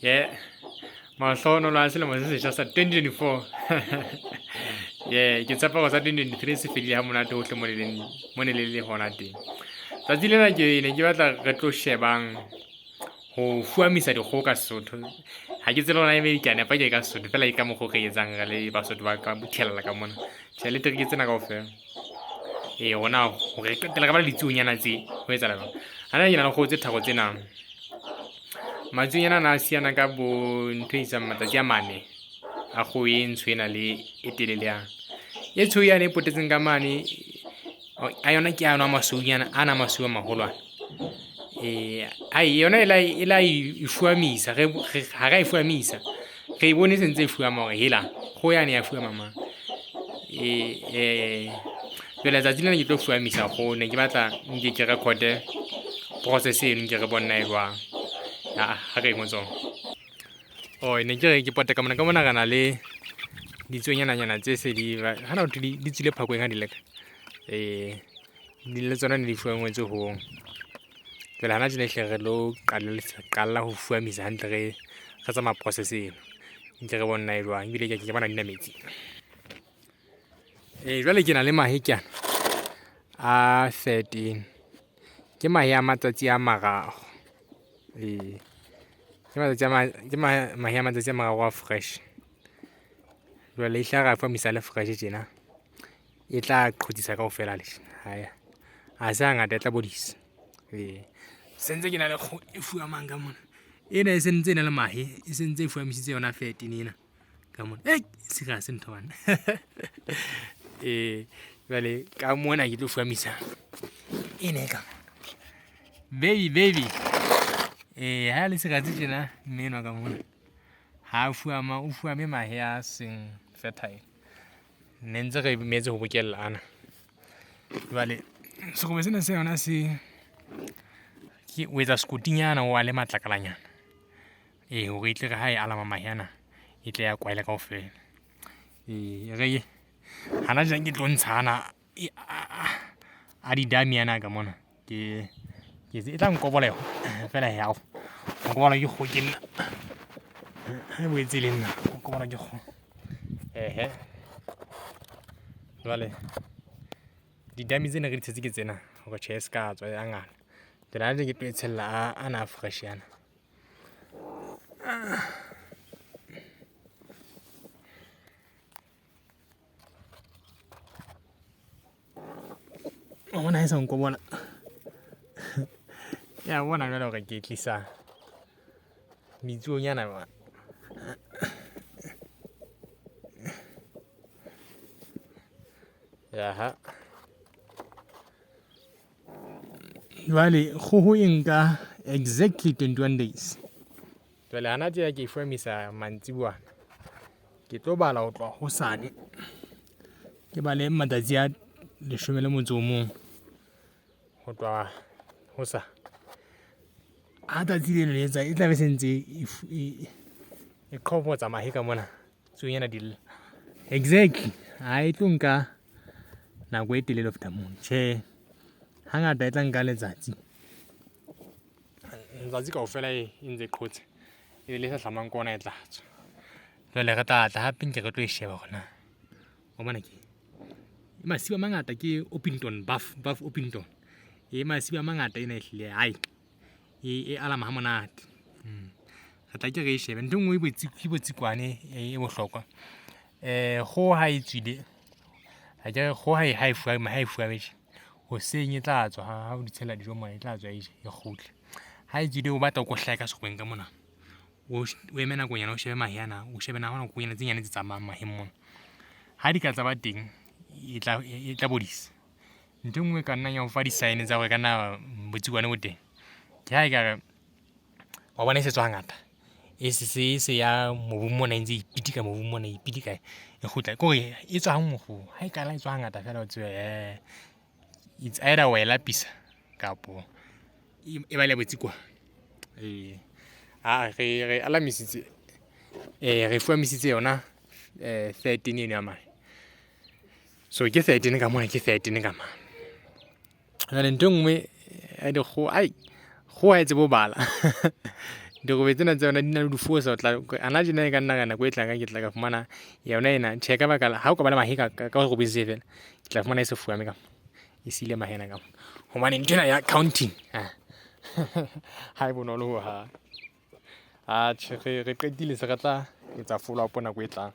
Yeah. Mahlohonolo a selemo se setjha sa 2024. Yeah, ke tshepa hore sa 2023 se fedile ha monate hohle mo le leng mo ne le le hona teng. Tsatsi lena ke ne ke batla re tlo shebang ho fuamisa dikgoho ka Sesotho. Ha ke tsebe hore na ebe ke a nepa ke ka Sesotho feela ke ka mokgwa o re etsang re le Basotho ba ka bothella ka mona. Tjhe le tereke tsena kaofela. Ee rona hore re qetella ka ba le ditsuonyana tse ho etsahala jwang. Hana ke na le kgoho tse tharo tsena. Matsuonyana ana a siyana ka bo ntho e isang matsatsi a mane a kgoho e ntsho ena le e telele yana. E tshweu yane e potetseng ka mane a yona ke ano a masweunyana ana a masweu a maholwane. Ee, yona e la e fuamisa ha ra e fuamisa re e bone e sentse e fuama hore hela kgoho yane ya fuama mang. Ee, jwale letsatsi lena ke tlo fuamisa kgoho ne ke batla nke ke record-e process eno nke re bone na e jwang. Ha re e tsona. Oh ne ke re ke pote ka mona, ka mona re na le ditsuonyananyana tse se di hana ho thwe di tswile phakweng ha di leka. Ee, le tsona ne di fuangwetswe hong. Jwale hana tjena ehlile re lo qala ho fuamisa hantle re tsamaya process eno. Nke re bone na e jwang ebile ke bona di na metsi. Ee, jwale ke na le mahe ke ana a 13. Ke mahe a matsatsi a mararo. Ee, ke matsatsi a ke mahe a matsatsi a mararo a fresh. Jwale e tla ra fuamisa le fresh tjena e tla qhotsisa kaofela le tjena. Ha se hangata e tla bodisa. Ee, sentse ke na le kgoho e fuamang ka mona. Ena e sentse e na le mahe, e sentse e fuamisitse yona 13 ena ka mona. Serious ntho bana. Ee, jwale ka mona ke tlo fuamisa ena e ka baby baby. Ee, ha le serious tjena mme enwa ka mona ha a fuama, o fuame mahe a seng fertile. Ne ntse re emetse ho bokella ana. Jwale serobe sena se yona se ke o etsa sekotinyana o ale matlakalanyana. Ee, hore e tle re ha e alama mahe ana e tle ya kwaela kaofela. Ee, re hana jwang ke tlo ntsha ana a di-dummy ana ka mona. Ke e tla nkobola feela hao. Nkobola ke kgoho ke nna. Ha e boetse e le nna, nkobola ke kgoho. Ehe. Jwale di-dummy tsena re di tshetse ke tsena hore tjhe e ska tswa ya ngala. Jwale hana tje ke tlo e tshella ana a fresh ana. Wa bona ha e sa nkobola. Ya bona jwale hore ke tlisa metsuonyana jwang. Yaha. Jwale kgoho e nka exactly 21 days. Jwale hana tje ke e fuamisa mantsibuana. Ke tlo bala ho tloha hosane. Ke bale matsatsi a 11 ho tloha hosa. Ha tsatsi leno le etsa e tla be se ntse e qhobotsa mahe ka mona. Tsuonyana di lla. Exactly. Ha e tlo nka nako e telele ho feta mono. Tjhe, hangata e tla nka letsatsi. Letsatsi kaofela e ntse e qhotse. Ebe le hlahlamang ke ona e tla tswa. Jwale re tla tla hape nke re tlo e sheba hore na wa bona ke e masiba a mangata ke Orpington buff, buff Orpington. E masiba a mangata ena ehlile hai e alama ha monate. Re tla ke re e shebe. Ntho e nngwe e botsikwane e bohlokwa. Kgoho ha e tswile, akere kgoho ha e ha e fuame tje, hoseng e tla tswa ha o di tshela dijo mona e tla tswa e je e kgutle. Ha e tswile o batla o ko hlahe ka sekgoweng ka mona. O eme nakonyana o shebe mahe ana, o shebe na ha hona kokonyana tse nyane tse tsamayang maheng mona. Ha di ka tsa ba teng e tla bodisa. Ntho e nngwe e ka nnang ya ho fa di-sign tsa hore e ka nna botsikwane bo teng, ke ha ekare wa bona e se tswa hangata. E se ya mobung mona e ntse e ipitika mobung mona, e ipitika e kgutla. Ke hore e tswa ha nngwe kgoho, ha e qala e tswa hangata feela o tsebe it's either wa e lapisa kapo e ba le botsikwane. Ee, re alamisitse, re fuamisitse yona 13 eno ya mahe. So ke 13 ka mona, ke 13 ka mane. Jwale ntho e nngwe ya dikgoho, kgoho ha e tsebe ho bala. Dikgobe tsena tsa yona di na le difosa o tla ana tjena e ka nna ka nako e tlang ke tla ka fumana yona ena. Tjhe, ka baka la ha o ka ba le mahe ka kgobe se fela, ke tla fumana e se fuame ka e siile mahe ana ka mo. Hobane nthwena ya counting ha e bonolo hohang. Atjhe, re qetile se re tla etsa follow up nako e tlang.